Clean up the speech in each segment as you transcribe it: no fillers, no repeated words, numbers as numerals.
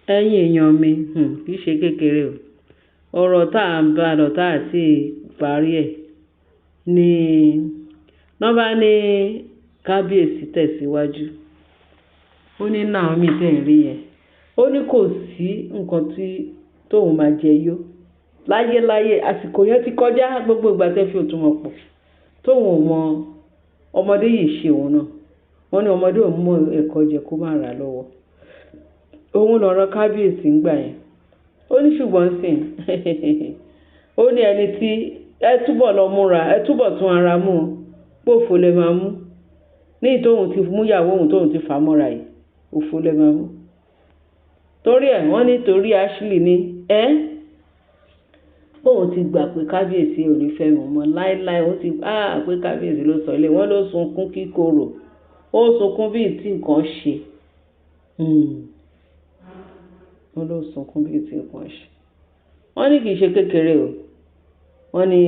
Ẹ̀yin èèyàn mi, kì í ṣe kékeré o. Ọ̀rọ̀ tá à ń bá lọ tá à tí parí ẹ̀ ni wọ́n bá ní kábíyèsí tẹ̀síwájú. Ó ní Naomi tẹ̀ ń rí yẹn. Ó ní kò sí nǹkan tí tóun máa jẹ yó. Láyé láyé, àsìkò yẹn ti kọjá gbogbo ìgbà tẹ́ fi òtúmọ̀ pọ̀. Tóun ò mọ ọmọdé yìí ṣe òun náà. Wọ́n ní ọmọdé ò mú ẹ̀kọ́ jẹ kó má ra lọ́wọ́. Òun lọ̀rọ̀ kábíyèsí ń gbà yẹn. Ó ní ṣùgbọ́n sìn, ó ní ẹni tí ẹ túbọ̀ lọ múra, ẹ túbọ̀ tún ara mú o, pé òfo lẹ máa mú. Ní tóun ti mú ìyàwó òun tóun ti fà mọ́ra yìí, òfo lẹ máa mú. Torí ẹ, wọ́n ní torí Ashley ní, ẹ́, òun ti gbà pé kábíyèsí ò ní fẹ́ mi mọ́ láíláí. Ó ti, pé kábíyèsí ló sọ ilé. Wọ́n ló sunkún kíkorò. Ó sunkún bí i tí nǹkan ṣe. Wọ́n ló sunkún bí i tí nǹkan ṣe. Wọ́n ní kì í ṣe kékeré o. Wọ́n ní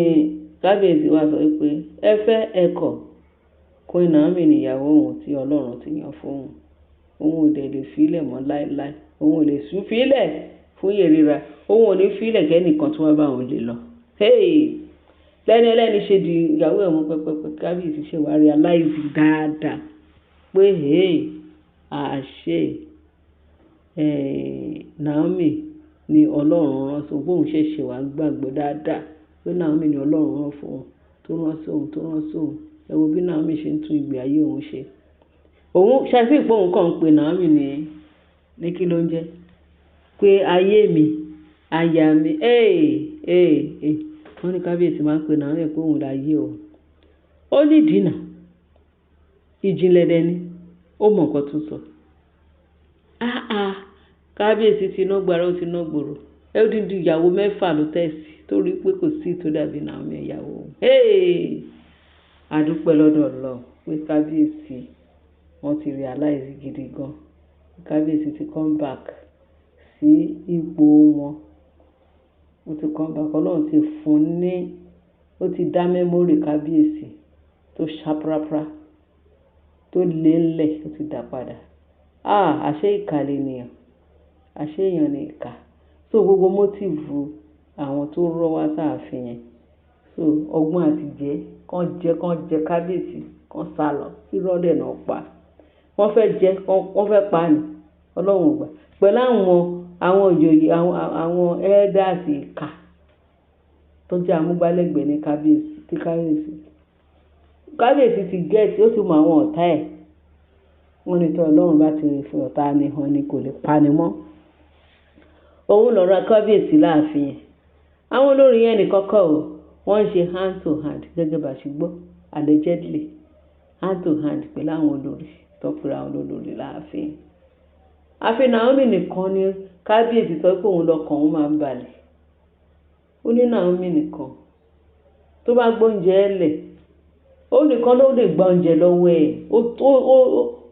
kábíyèsí wá sọ wípé ẹ fẹ́ ẹ kọ̀, Queen Naomi ni ìyàwó òun tí Ọlọ́run ti yàn fún òun. Òun ò dẹ̀ lè fi í lẹ̀ mọ́ láíláí. Òun ò lè sún fi í lẹ̀ fún ìyèrira. Òun ò ní fi í lẹ̀ kí ẹnìkan tí wọ́n bá òun lè lọ. Hey! Lẹ́ni ẹlẹ́ni ṣe di ìyàwó ẹ̀ mú pẹpẹpẹ. Kábíyèsí ṣe wá realize dáadáa pé hey, àṣé, Naomi ni Ọlọ́run rán sí òun. Bóun ṣẹ̀ṣẹ̀ wá gbàgbọ́ dáadáa pé Naomi ni Ọlọ́run rán fún òun, tó rán sí òun, tó rán sí òun. Ẹ wo bí Naomi ṣe ń tún ìgbé ayé òun ṣe. Òun ṣe fi pé òun kàn ń pe Naomi ní kí ló ń jẹ́? Pé ayé mi, aya mi, hey, hey, hey. Wọ́n ní kábíyèsí máa ń pe Naomi pé òun láyé òun. Ó ní ìdí náà. Ìjìnlẹ̀ dẹ ni. Ó mọ nǹkan tó sọ. Ah ah! Kábíyèsí ti ná gbàrà, ó ti ná gbòòrò. Ẹ ó dídì ìyàwó mẹ́fà ló tẹ̀sí torí pé kò sí tó dàbí Naomi ìyàwó òun. Hey! A dúpẹ́ lọ́dọ̀ Ọlọ́run pé kábíyèsí wọ́n ti realize gidi gan. Kábíyèsí ti come back sí ipò wọn. Ó ti come back. Ọlọ́run ti fún un ní, ó ti dá memory kábíyèsí tó ṣá prapra, tó lé ńlẹ̀, ó ti dà padà. Ah! Àṣé ìkà lènìyàn. Àṣé èèyàn ni ìkà. So gbogbo motive àwọn tó rọ́ wá sáàfin yẹn. So ọgbọ́n àti jẹ, kàn jẹ, kàn jẹ kábíyèsí, kàn sálọ. Irọ́ dẹ̀ náà pa. Wọ́n fẹ́ jẹ, wọ́n fẹ́ pa ni. Ọlọ́run ò gbà. Pẹ̀lú àwọn ìjòyè, àwọn elders ìkà tó jẹ́ amúgbálẹ́gbẹ̀ẹ́ ní kábíyèsí, tí kábíyèsí. Kábíyèsí ti get, ó ti mọ àwọn ọ̀tá ẹ̀. Wọ́n ní tí Ọlọ́run bá ti fi ọ̀tá ni hàn ni kò lè pani mọ́. Òun lọ̀rọ̀ kábíyèsí láàfin yẹn. Àwọn olórí yẹn nìkan kọ́ o. Wọ́n ń ṣe hand to hand gẹ́gẹ́ bá ṣe gbọ́ allegedly hand to hand pẹ̀lú àwọn olórí tó pera àwọn olórí láàfin. Àfi Naomi nìkan ni kábíyèsí sọ pé òun lọkàn òun máa ń balẹ̀. Ó ní Naomi nìkan tó bá gbóúnjẹ lẹ̀, ó nìkan ló lè gba oúnjẹ lọ́wọ́ ẹ̀.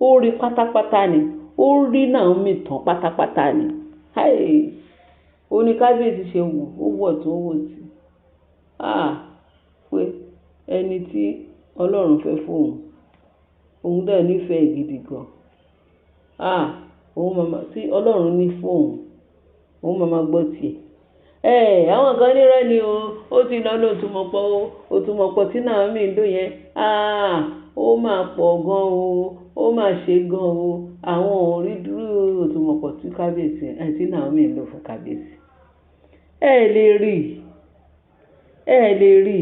Ó rí pátápátá ni. Ó rí Naomi tán pátápátá ni. Hey! Ó ní kábíyèsí ṣe wò, ó wọ̀ tó wò sí. Ah! Pé ẹni tí Ọlọ́run fẹ́ fún òun, òun dẹ̀ nífẹ̀ẹ́ gidi gan. Ah! Òun máa ma tí Ọlọ́run ní fún òun, òun máa ma gbọ́ tiẹ̀. Ẹ̀, àwọn kan ní irọ́ ni o. Ó ti lọ ní òtúmọ̀pọ̀ o. Òtúmọ̀pọ̀ tí Naomi ń lò yẹn. Ah! Ó máa pọ̀ gan o. Ó máa ṣe gan o. Àwọn ò rí dúró òtúmọ̀pọ̀ tí kábíyèsí, ẹ́ tí Naomi ń lò fún kábíyèsí. Ẹ lè rí. Ẹ lè rí.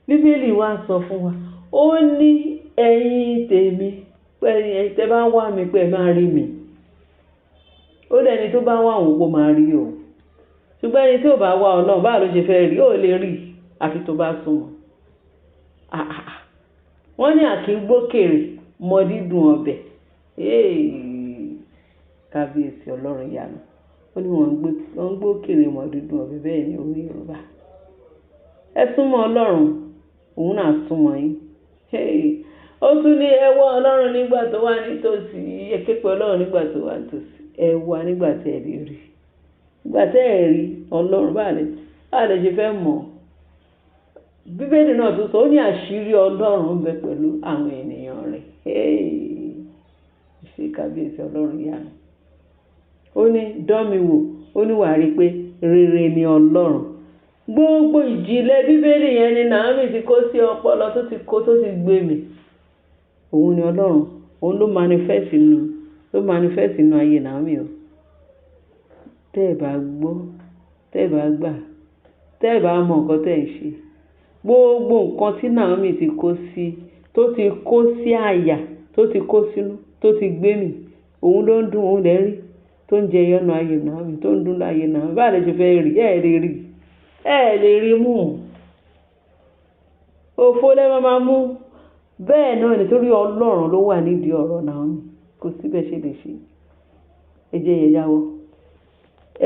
Bíbélì wa sọ fún wa. Ó ní ẹ̀yin tèmi, pé ẹ̀yin tẹ bá ń wá mi pé ẹ máa rí mi. Ó ní ẹni tó bá wá òun kó máa rí o. Ṣùgbọ́n ẹni tí ò bá wá Ọlọ́run, báwo ló ṣe fẹ́ rí? Ó lè rí àfi tó bá súnmọ́. Ah ah ah. Wọ́n ní àkí gbókèrè mọ dídùn ọbẹ̀. Hey! Kábíyèsí Ọlọ́run ìyanu. Ó ní wọ́n ń gbé, wọ́n ń gbókèrè mọ dídùn ọbẹ̀ bẹ́ẹ̀ ni òwe Yorùbá. Ẹ súnmọ́ Ọlọ́run, òun náà súnmọ́ yín. Hey! Ó tún ní ẹ wá Ọlọ́run nígbà tó wà nítòsí. Ẹ ké pe Ọlọ́run nígbà tó wà nítòsí. Ẹ wá nígbà tí ẹ lè rí. Nígbà tí ẹ rí Ọlọ́run, báwo lẹ ṣe fẹ́ mọ̀? Bíbélì náà tún sọ, ó ní àṣírí Ọlọ́run ń bẹ pẹ̀lú àwọn ènìyàn rẹ̀. Hey! Ṣé kábíyèsí Ọlọ́run ìyanu. Ó ní dán mi wò, ó ní wàá rí pé rere ni Ọlọ́run. Gbogbo ìjìnlẹ̀ Bíbélì yẹn ni Naomi ti kó sí ọpọlọ, tó ti kó, tó ti gbé mi. Òun ni Ọlọ́run, òun ló manifest nínú, ló manifest nínú ayé Naomi o. Tẹ́ ẹ bá gbọ́, tẹ́ ẹ bá gbà, tẹ́ ẹ bá mọ nǹkan tí ẹ̀ ń ṣe. Gbogbo nǹkan tí Naomi ti kó sí, tó ti kó sí àyà, tó ti kó sínú, tó ti gbé mi, òun ló ń dùn, òun lè rí, tó ń jẹyọ nínú ayé Naomi, tó ń dùn láyé Naomi. Báwo lẹ ṣe fẹ́ rí? Ẹ lè rí. Ẹ lè rí mú. Òfo lẹ máa máa mú. Bẹ́ẹ̀ náà nítorí Ọlọ́run ló wà nídìí ọ̀rọ̀ Naomi. Kò sí bẹ́ẹ̀ ṣe lè ṣe. Ẹ jẹ́ ẹ jáwọ́.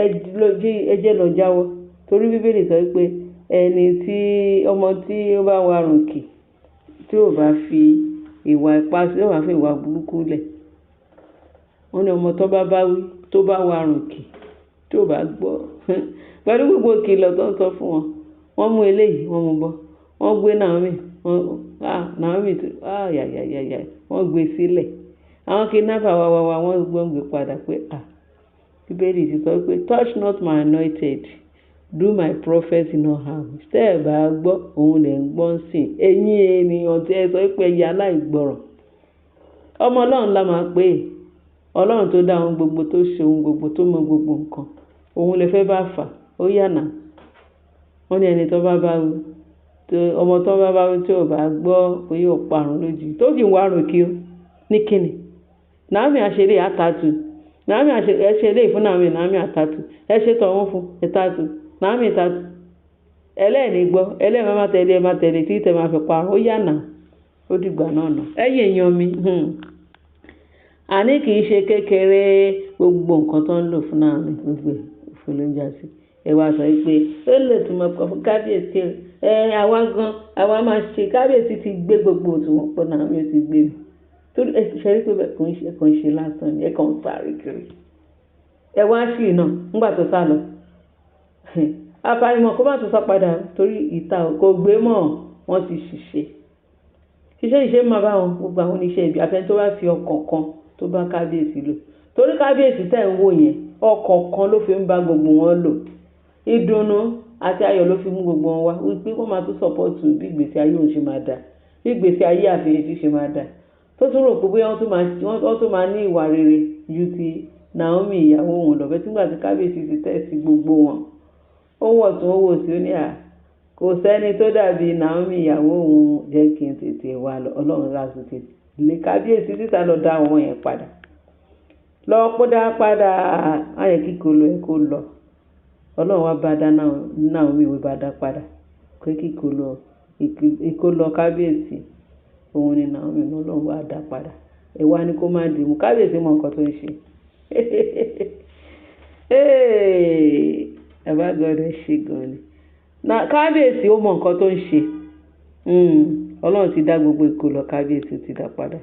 Ẹ jẹ́ lọ jáwọ́. Torí Bíbélì sọ wípé ẹni tí ọmọ tí ó bá warùn kì, tí ò bá fi ìwà ipá, tí ò bá fi ìwà burúkú lẹ̀. Wọ́n ní ọmọ tó bá bá wí, tó bá warùn kì, tí ò bá gbọ́. Pẹ̀lú gbogbo ìkìlọ̀ tó ń sọ fún wọn. Wọ́n mú eléyìí, wọ́n mú bọ́. Wọ́n gbé Naomi, wọ́n, ah, Naomi tó, ah, yà, yà, yà, yà, wọ́n gbé sílẹ̀. Àwọn kidnapper wá wá wá, wọ́n gbé padà pé, ah, Bíbélì ti sọ pé touch not my anointed, do my prophet no harm. Tẹ́ ẹ bá gbọ́, òun lè ń gbọ́ sìn. Ẹ̀yin ènìyàn tí ẹ sọ pé ẹyẹ aláìgbọràn. Ọmọ Ọlọ́run la máa pè é. Ọlọ́run tó dá ohun gbogbo, tó ṣe ohun gbogbo, tó mọ gbogbo nǹkan. Òun lè fẹ́ bá fà, ó yànà. Wọ́n ní ẹni tó bá bá wí, tó ọmọ tó bá bá wí tí ò bá gbọ́, pé yóò parun lójijì. Tó sì ń warùn kí ó. Ní kíni? Naomi àṣẹ àtàtù. Naomi àṣẹ, ẹ ṣe eléyìí fún Naomi, Naomi àtàtù. Ẹ ṣe tọ̀hún fún, ẹ tàtù. Naomi tàtù. Ẹlẹ́ẹ̀ni gbọ́, ẹlẹ́ẹ̀ máa tẹ̀lé, ẹ máa tẹ̀lé tí tẹ máa fi parun. Ó yànà. Ó dìgbà náà nà. Ẹ̀yin èèyàn mi, àní kì í ṣe kékeré gbogbo nǹkan tó ń lò fún Naomi, gbogbo ẹ̀ òfo ló ń jásí. Ẹ wá sọ wípé ó lè tún mọ̀ pọ̀ fún kábíyèsí o. Ẹ àwa gan, àwa máa ṣe kábíyèsí ti gbé gbogbo òṣùwọ̀n pọ̀, Naomi ó ti gbé mi. Torí ẹ ṣe rí pé kò ń ṣe, kò ń ṣe lásán ni, ẹ kàn ń sáré kiri. Ẹ wá sí iná nígbà tó sá lọ. Àfàìmọ̀ kó má tún sá padà torí ìta kò gbé mọ́, wọ́n ti ṣìṣe. Ṣiṣẹ́ ìṣe máa bá wọn gbogbo àwọn oníṣẹ́ ibi àfẹ́ni tó bá fi ọkàn kan tó bá kábíyèsí lò. Torí kábíyèsí tẹ̀ ń wò yẹn, ọkàn kan ló fi ń bá gbogbo wọn lò. Ìdùnnú àti ayọ̀ ló fi mú gbogbo wọn wá. Wípé wọ́n máa tún support bí ìgbésí ayé òun ṣe máa dà, bí ìgbésí ayé àfiyèsí ṣe máa dà. Tó tún rò pé bóyá wọ́n tún máa ní ìwà rere ju ti Naomi ìyàwó òun lọ. Bẹ́ẹ̀ tí nígbà tí kábíyèsí ti tẹ̀sí gbogbo wọn, ó wọ̀ tún ó wò sí ó ní à, kò sẹ́ni tó dàbí Naomi ìyàwó òun, jẹ́ kí n tètè wá lọ. Ọlọ́run láti tètè lé kábíyèsí síta lọ dá àwọn yẹn padà. Lọ kó dá padà, má yẹ kí kolo ẹ kó lọ. Ọlọ́run wá bá dá Naomi wí bá dá padà. Pé kí kolo, ìkó lọ kábíyèsí, òun ni Naomi, Ọlọ́run wá dá padà. Ẹ wá ní kó má dìmú. Kábíyèsí mọ nǹkan tó ń ṣe. Hey, bàbá God ẹ ṣe gan ni. Na kábíyèsí ó mọ nǹkan tó ń ṣe. Ọlọ́run ti dá gbogbo ìkólọ kábíyèsí, ó ti dá padà.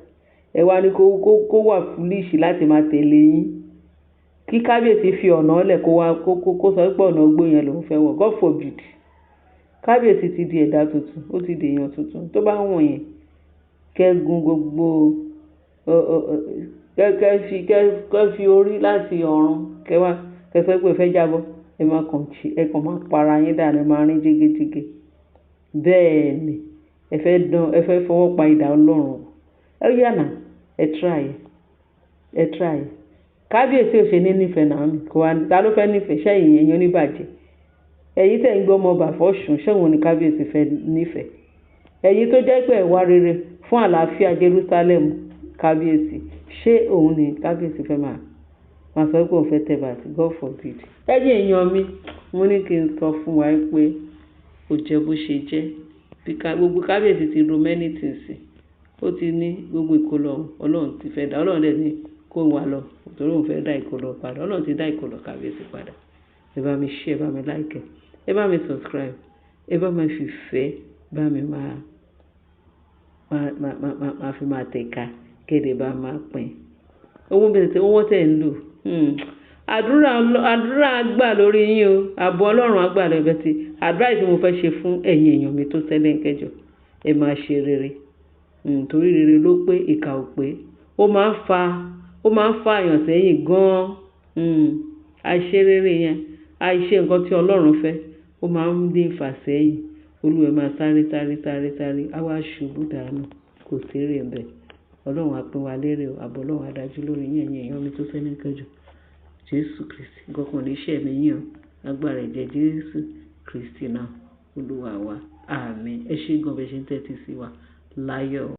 Ẹ wá ní kó wà foolish láti máa tẹ̀lé yín. Kí kábíyèsí fi ọ̀nà lẹ̀ kó wá kó sọ pé ọ̀nà igbó yẹn lòún fẹ́ wọ̀. God forbid. Kábíyèsí ti di ẹ̀dá tuntun, ó ti di èèyàn tuntun. Tó bá wọ̀n yẹn, kẹ́gun gbogbo, kẹ́ fi orí láti ọ̀run, kẹ́ wá, kẹ́ sọ pé ẹ fẹ́ jábọ́. Ẹ máa kàn ṣe, ẹ kàn máa para yín dànù, ẹ máa rìn jégéjégé. Bẹ́ẹ̀ ni, ẹ fẹ́ dán, ẹ fẹ́ fọwọ́ pa idà Ọlọ́run. Ẹ yànà, ẹ try, ẹ try. Kábíyèsí ò ṣe ní nífẹ̀ẹ́ Naomi. Kò wá, ta ló fẹ́ nífẹ̀ẹ́? Ṣé ẹ̀yin èèyàn oníbàjẹ́? Ẹ̀yin tẹ̀ ń gbé ọmọ ọba fọ́ṣùn, ṣé òun ni kábíyèsí fẹ́ nífẹ̀ẹ́? Ẹ̀yin tó jẹ́ pé ẹ wá rere fún àlàáfíà Jerusalem, kábíyèsí, ṣé òun ni kábíyèsí fẹ́ máa sọ pé òun fẹ́ tẹ̀ bàtì? God forbid. Ẹ̀yin èèyàn mi, mo ní kí n sọ fún wa pé kò jẹ́ bó ṣe jẹ́. Bí gbogbo kábíyèsí ti ro many things. Ó ti ní gbogbo ìkólọ, Ọlọ́run ti fẹ́ dá. Ọlọ́run dẹ̀ ní kó wá lọ, torí òun fẹ́ dá ìkólọ padà. Ọlọ́run ti dá ìkólọ kábíyèsí padà. Ẹ bá mi share, ẹ bá mi like, ẹ bá mi subscribe, ẹ bá mi fi ìfẹ́, bá mi máa fi máa tẹ̀ka, kéde bá máa pín. Owó bẹ̀rẹ̀ tí owó tẹ̀ ń lò. Àdúrà, àdúrà gbà lórí yín o. Ààbò Ọlọ́run á gbà lórí ẹ tí. Àdúrà tí mo fẹ́ ṣe fún ẹ̀yin èèyàn mi tó tẹ́lẹ̀ ń kẹjọ. Ẹ máa ṣe rere. Torí rere ló pé, ìkà ò pé. Ó máa ń fa èèyàn sẹ́yìn gan. Àìṣe rere yẹn, àìṣe nǹkan tí Ọlọ́run fẹ́, ó máa ń dín ìfàsẹ́yìn. Olúwa ẹ máa sáré, sáré, sáré, sáré, á wá ṣubú dànù. Kò sí èrè ńbẹ. Ọlọ́run á pín wa lérè o. Ààbò Ọlọ́run á dájú lórí yín, ẹ̀yin èèyàn mi tó fẹ́ ní kẹjọ. Jésù Kristi. Nǹkan kan ò ní ṣe ẹ̀mí yín o. Lágbára ẹ̀jẹ̀ Jésù Kristi náà, Olúwa wa. Àmín. Ẹ ṣé gan bí ẹ ṣe ń tẹ́tí sí wa. Láyọ̀.